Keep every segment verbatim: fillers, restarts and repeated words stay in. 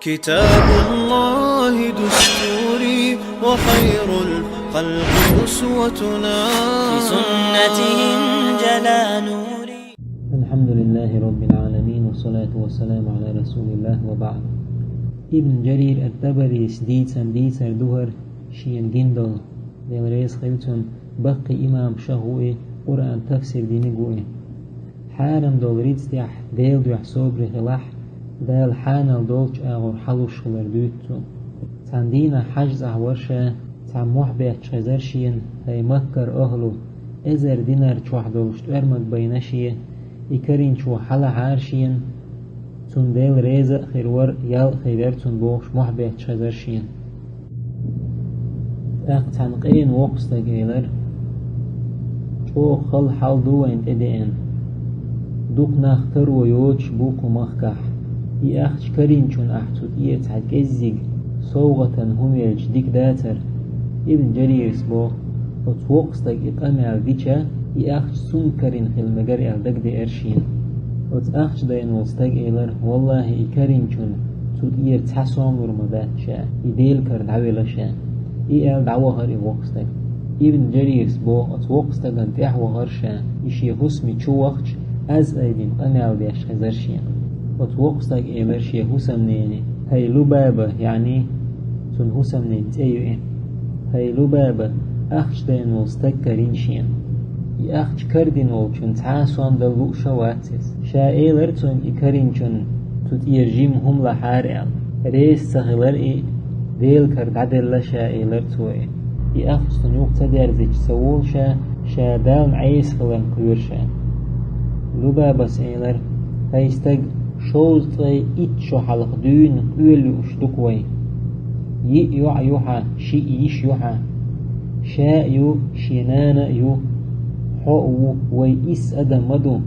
كتاب الله دستوري، وخير الخلق أسوتنا. بسنته انجلى نوري. الحمد لله رب العالمين، والصلاة والسلام على رسول الله، وبعد. Ибн Жарир ат-Табарис дийцан дийцар ду хӀара шена гина долу, Дела реза хуьлда цунна, баккхий имамашах ву и, Къуръан тафсир диниг ву и. Хьарам долу рицкъ тӀехь Делан дуьхьа собаре хилахь, Дала хьанал долчу агӀор хьалуш хилар дуьйцу цо. Цхьана дийнахь хьаьжцӀахь вара ша, цхьа мохь бетташ хезара шена, хӀай Маккара ахӀлу, эзар динар чохь долуш тӀоьрмаг байна шен, и карийначо хьалахьара шена, цунна Дела реза а хир вара, ял а хир яра цунна бохуш, мохь бетташ хезара шена. ТӀаккха цхьана къена воккха стага элира: «ЧӀогӀа хала хьал ду вайна тӀедеана. Дукха нах таро йоцуш бу кху махкахь. И ахча карийначунна ахь цу тӀера цхьа кӀеззиг совгӀатан хӀума елча дика дацара». Ибн Жарирас боху: «Оцу воккха стага и къамел дича, и ахча цунна карийна хила мегара аьлла дагадеара шена». Оцу ахча дайна волу стага элира: «ВаллахӀи, и карийначунна цу тӀера цхьа сом лур ма дац ша, и Делан кара дӀавелла ша». И аьлла дӀавахара и воккха стаг. Ибн Жарирас боху: «Оцу воккха стагана тӀаьхьа вахара ша, и шен хӀусаме чу вахча, аз айдина къамел деш хезара шена». Оцу воккха стага элира шен хӀусамнене: «ХӀай Лубаба», яъни цуьнан хӀусамненан цӀе ю и. «ХӀай Лубаба, ахча дайна волу стаг карийна шена. И ахча карадина волчунна цхьа а сом дала лууш а вац иза. Ша элира цунна и карийначунна цу тӀера жимма хӀума лахьара аьлла. Реза ца хилира и, Делан кара дӀаделла ша», элира цо и. «И ахча цунна юха ца дерзича ца волу ша, ша Далла Ӏеса хиларна кхоьру ша». Лубабас элира: «ХӀай стаг, шовзткъе итт шо хьалха дуьйна къоьлла юуш ду-кх вай. Йиъ йоӀ ю хьан, шиъ йиша ю хьан. Ша а ю, шен нана а ю. Хьо а ву, вай исс адам ма ду.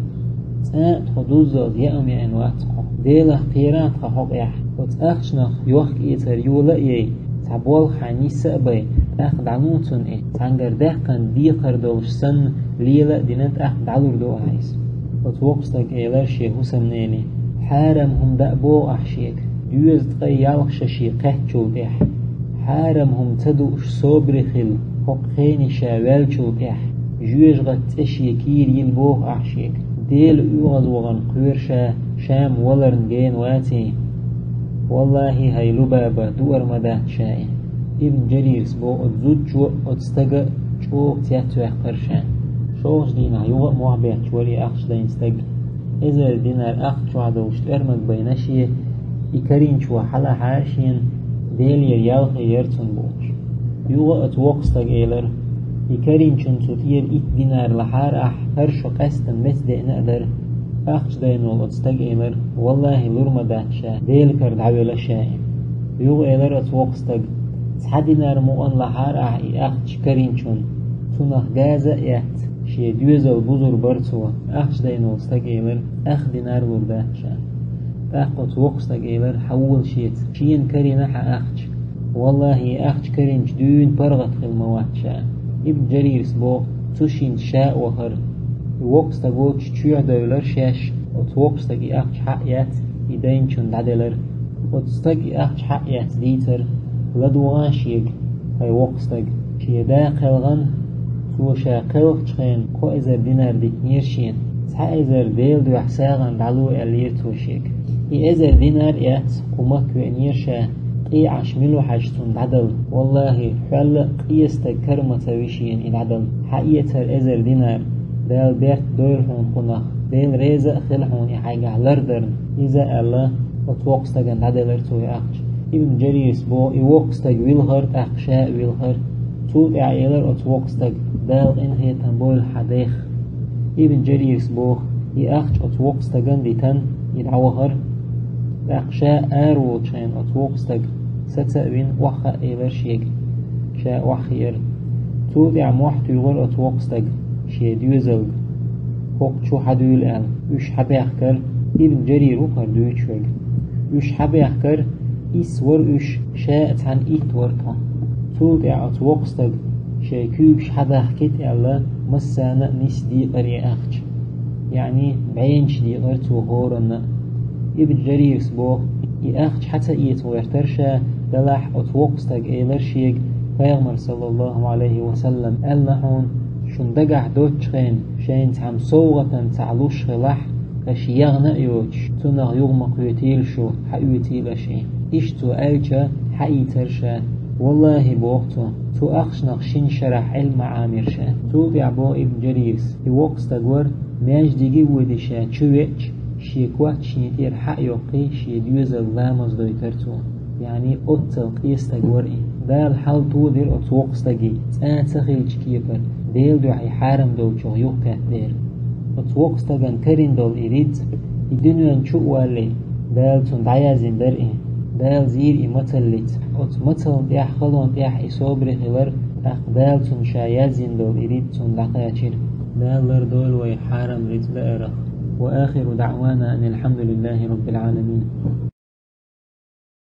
ЦӀа а тхо дуззалц яа а яийна вац кхо. Делах кхерахь тхан хьокъехь, оцу ахчанах йохк-эцар йола а яй, цхьа болх хьайна йиса а бай, тӀаккха дӀало цунна и. Цхьаьнгара даьккхина декхар долуш санна, лела а дина, тӀаккха дӀалур ду ахьа иза». Оцу воккха стага элира шен хӀусамнене: «Хьарам хӀума даа боху ахь шега, доьзткъе ялх шо шен кхаьччул тӀаьхьа. Хьарам хӀума ца дууш собаре хила, хӀокху хене ша ваьллачул тӀаьхьа, жоьжахатин цӀе шен кийра йила боху ахь шега. Дела оьгӀазвахарна кхоьру ша, ша-м валарна гена вац и. ВаллахӀи, хӀай Лубаба, дуур ма дац ша и». Ибн Жарирас боху: «Оцу зудчо а, оцу стага а чӀогӀа цецваьккхара ша». ШолгӀачу дийнахь юха а мохь бетташ вара и ахча дайна стаг. Эзар динар ахча чохь долуш тӀоьрмаг байна шен, и карийначо хьалахьара шена, Делера ял хир яра цунна бохуш. Юха а оцу воккха стага элира: «И карийначунна цу тӀера итт динар лахьара ахь, хӀара шо къаьстина меца деана а дара». Ахча дайна волу оцу стага элира: «ВаллахӀи, лур ма дац ша, Делан кара дӀавелла ша и». Юха элира оцу воккха стага: «Цхьа динар мукъана лахьара ахь и ахча карийначунна, цунах газа а эцна, шен доьзал бузур бара цо». Ахча дайна волу стага элира: «Ах динар лур дац ша». ТӀаккха оцу воккха стага элира: «Хьавола шеца, шена карийна хьан ахча. ВаллахӀи, и ахча карийначу дуьйна паргӀат хила ма вац ша». Ибн Жарирас боху: «Цу шинца ша а вахара». И воккха стаг волчу чоьхьа девлира шаьш, оцу воккха стага и ахча хьа а эцна, и дайначунна дӀаделира. Оцу стага и ахча хьа а эцна дийцира: «ЛадогӀа шега, хӀай воккха стаг, шен да кхелхина, цо ша кхелхачу хенахь кхо эзар динар дитинера шена. Цхьа эзар Делан дуьхьа сагӀина дӀало», аьллера цо шега. И эзар динар эцна кху Макка веанера ша, къе Ӏаш мила ву хьажа цунна дӀадала. ВаллахӀи, хьол а къе стаг кара ма ца ви шена и дӀадала. Хьаэцара эзар динар, Дала беркат дойла хьуна кхунах, Дела реза а хила хьуна и хьайгахь лардарна. Иза а аьлла, оцу воккха стагана дӀаделира цо и ахча. Ибн Жарирас боху: «И воккха стаг вилхара, тӀаккха ша а вилхара. Цул тӀаьхьа элира оцу воккха стага: „Дала къинхетам бойла хьан дех“». Ибн Жарирас боху: «И ахча оцу воккха стагана дитина, и дӀавахара. ТӀаккха ша ара волчу хенахь оцу воккха стага саца а вина, охьахаа элира шега. Ша охьахиира. Цул тӀаьхьа мохь туьйхира оцу воккха стага шен доьзалга, хӀокху чу хьадуьйла аьлла. Уьш хьабаьхкара». Ибн Жарир ву хӀара дуьйцуш верг. «Уьш хьабаьхкара, исс вара уьш, ша а цхьаьна итт вара тхо. Цул тӀаьхьа оцу воккха стага шайн куьйгаш хьадахкийта аьлла, массарна а нисса дийкъира и ахча». Яъни бӀеннаш дийкъира цо хӀоранна а. Ибн Жарирас боху: И ахча хьа ца эца гӀертар ша, делахь оцу воккхачу стага элира шега, пайхамар, саллаллаху Ӏалайхи ва саллам, аьлла хьуна, шун дагахь доцчу хенахь шайна цхьамма совгӀатана цхьаъ луш хилахь, аша яхана а йоцуш, цунах юха ма кхетийла шу, хьаоьцийла аша и. Иштта цо аьлча, хьаийцира ша. Валлахи, боху цо, цу ахчанах шина шарахь Ӏилма Ӏамийра ша. Цул тӀаьхьа боху Ибн Жарирас, и воккха стаг вара, маьждиге а воьдий ша чу веача, шен коч шена тӀера хьа а йоккхий, шен доьзална ламаз дойтара цо. Яъни оццул къен стаг вара и. Дала хьал тодира оцу воккха стаге, цкъа а ца хиллачу кепара, Делан дуьхьа и хьарам долчух юхакхетта дера. Оцу воккха стагана карийна долу и рицкъ, и дуьнен чу а валале, Дала цунна дӀаяздина дара и. Дала зийра и мацаллица. Оцу мацална тӀехь, халонна тӀехь и собаре хилира, тӀаккха Дала цунна ша яздина долу и рицкъ цунна дӀакхачира. Дала лардойла вай хьарам рицкъ даарах. Ва ахиру даъвана анил хьамдулиллахи раббил Ӏаламин.